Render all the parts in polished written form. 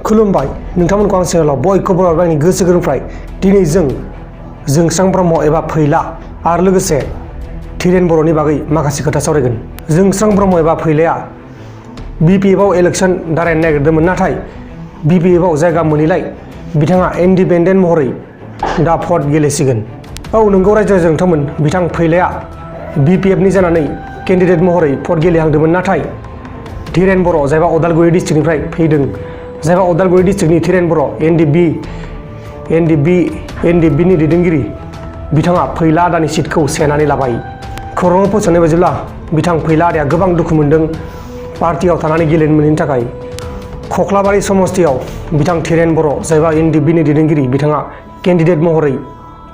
खुलुमबाय नोंथांमोनखौ आं चेनेलाव बयखौबो आंनि गोसो गोरबोनिफ्राय दिनै जोंस्रां ब्रह्म एबा फैला आरो लोगोसे धीरेन बर'नि बागै माखासे खोथा सावरायगोन। जोंस्रां ब्रह्म एबा फैलाया BPF आव इलेक्शन दारायनो नागिरदोंमोन, नाथाय BPF आव जायगा मोनैलाय बिथाङा इन्डिपेन्डेन्ट महरै दा भट गेलेसिगोन। औ नंगौ रायजो नोंथांमोन, बिथां फैलाया BPF नि जानानै केन्डिडेट महरै भट गेलेहांदोंमोन, नाथाय धीरेन बर' जायबा उदालगुरि डिस्ट्रिक्टनिफ्राय फैदों, जायबा उदालगुरि डिस्ट्रिक्टनि धीरेन बर' NDP नि दैदेनगिरि बिथाङा फैला आदानि सिटखौ सेनानै लाबाय। खौराङाव फोसावनाय बायदिब्ला बिथां फैला आदाया गोबां दुखु मोनदों पार्टियाव थानानै गेलेनो मोनैनि थाखाय। खख्लाबारि समस्तियाव बिथां धीरेन बर' जायबा NDP नि दैदेनगिरि बिथाङा केन्डिडेट महरै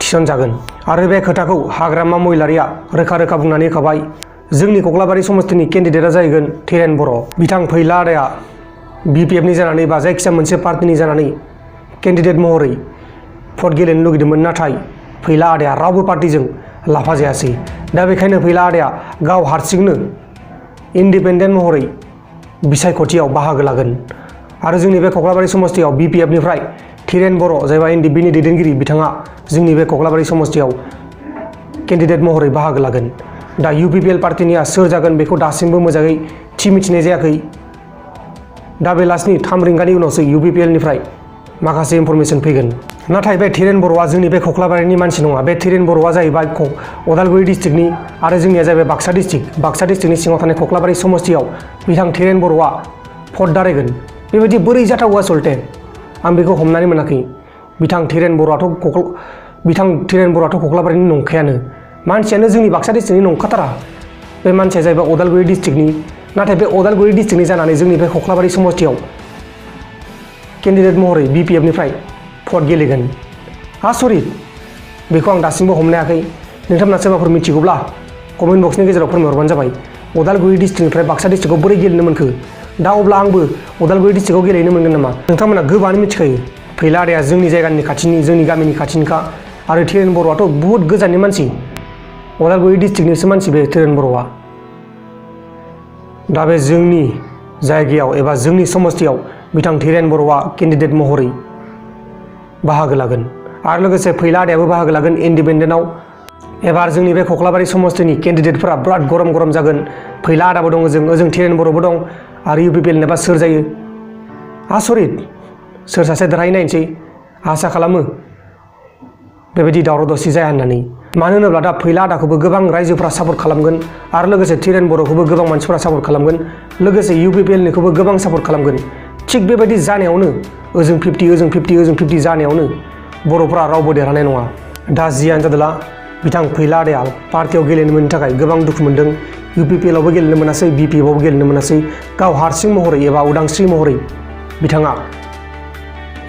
थिसनजागोन आरो बे खोथाखौ हाग्रामा महिलारिया रोखा रोखा बुंनानै होखाबाय। जोंनि खख्लाबारि समस्तिनि केन्डिडेटआ जाहैगोन धीरेन बर'। बिथां फैला आदाया BPF नि जानानै बा जायखिजाया मोनसे पार्टिनि जानानै केन्डिडेट महरै भट गेलेनो लुगैदोंमोन, नाथाय फैला आदाया रावबो पार्टिजों लाफाजायासै। दा बेखायनो फैला आदाया गाव हारसिंनो इन्डिपेन्डेन्ट महरै बिसायख'थियाव बाहागो लागोन आरो जोंनि बे खख्लाबारि समस्तियाव BPF निफ्राय धीरेन बर' जायबा NDP नि दैदेनगिरि बिथाङा जोंनि बे खख्लाबारि समस्तियाव केन्डिडेट महरै बाहागो लागोन। दा UPPL पार्टिनिया सोर जागोन बेखौ दासिमबो मोजाङै थि मिथिनाय जायाखै। दा बेलासिनि 3 रिंगानि उनावसो UPPL निफ्राय माखासे इनफरमेसन फैगोन। नाथाय बे धीरेन बर'आ जोंनि बे खख्लाबारिनि मानसि नङा। बे धीरेन बर'आ जाहैबाय उदालगुरि डिस्ट्रिक्टनि आरो जोंनिया जाहैबाय बाक्सा डिस्ट्रिक्टनि सिङाव थानाय खख्लाबारि समस्तियाव बिथां धीरेन बर'आ भट दारायगोन। बेबायदि बोरै जाथावो आसलथे आं बेखौ हमनानै मोनाखै। बिथां धीरेन बर'आथ' खख्लाबारिनि नंखायानो, मानसियानो जोंनि बाक्सा डिस्ट्रिक्टनि नंखाथारा। बे मानसिया जाहैबाय उदालगुरि डिस्ट्रिक्टनि, नाथाय बे उदालगुरि डिस्ट्रिक्टनि जानानै जोंनि बे खख्लाबारि समस्तियाव केन्डिडेट महरै BPF निफ्राय भट गेलेगोन। आसरित, बेखौ आं दासिमबो हमनो हायाखै। नोंथांमोना सोरबाफोर मिथिगौब्ला कमेन्ट बक्सनि गेजेराव फोरमायहरबानो जाबाय। उदालगुरि डिस्ट्रिक्टनिफ्राय बाक्सा डिस्ट्रिक्टआव बोरै गेलेनो मोनखो? दा अब्ला आंबो उदालगुरि डिस्ट्रिक्टआव गेलेनो मोनगोन नामा? नोंथांमोना गोबाङानो मिथिखायो फैला आदाया जोंनि जायगानि खाथिनि, जोंनि गामिनि खाथिनिखा आरो धीरेन बर'आथ' बुहुत गोजाननि मानसि, उदालगुरि डिस्ट्रिक्टनिसो मानसि बे धीरेन बर'आ। दा बे जोंनि जायगायाव एबा जोंनि समस्तियाव बिथां धीरेन बर'आ केन्डिडेट महरै बाहागो लागोन आरो लोगोसे फैला आदायाबो बाहागो लागोन इन्डिपेन्डेन्टआव। एबार जोंनि बे खख्लाबारि समस्तिनि केन्डिडेटफोरा बिराद गरम जागोन। फैला आदाबो दङ, ओजों धीरेन बर'बो दं आरो UPPL नेबा सोर जायो? आसरित, सोर सासे देरहायो नायनोसै। आसा खालामो बेबायदि दावराव दावसि जाया होननानै। मानो होनोब्ला दा फैला आदाखौबो गोबां रायजोफ्रा सापर्ट खालामगोन आरो लोगोसे धीरेन बर'खौबो गोबां मानसिफोरा सापर्ट खालामगोन, लोगोसे UPPL निखौबो गोबां सापर्ट खालामगोन। थिग बेबायदि जानायावनो ओजों 50 जानायावनो बर'फ्रा रावबो देरहानाय नङा। दा जियानो जादोला बिथां फैला आदाया पार्टियाव गेलेनो मोनैनि थाखाय गोबां दुखु मोनदों। UPPL आवबो गेलेनो मोनासै, BPF आवबो गेलेनो मोनासै। गाव हारसिं महरै एबा उदांस्रि महरै बिथाङा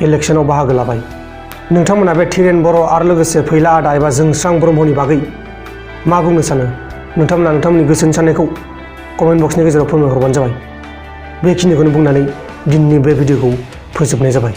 इलेक्शनाव बाहागो लाबाय। नोंथांमोना बे धीरेन बर' आरो लोगोसे फैला आदा एबा जोंस्रां ब्रह्मनि बागै मा बुंनो सानो? नोंथांमोना नोंथांमोननि गोसोनि साननायखौ कमेन्ट बक्सनि गेजेराव फोरमायहरबानो जाबाय। बेखिनिखौनो बुंनानै दिनैनि बे भिडिअखौ फोजोबनाय जाबाय।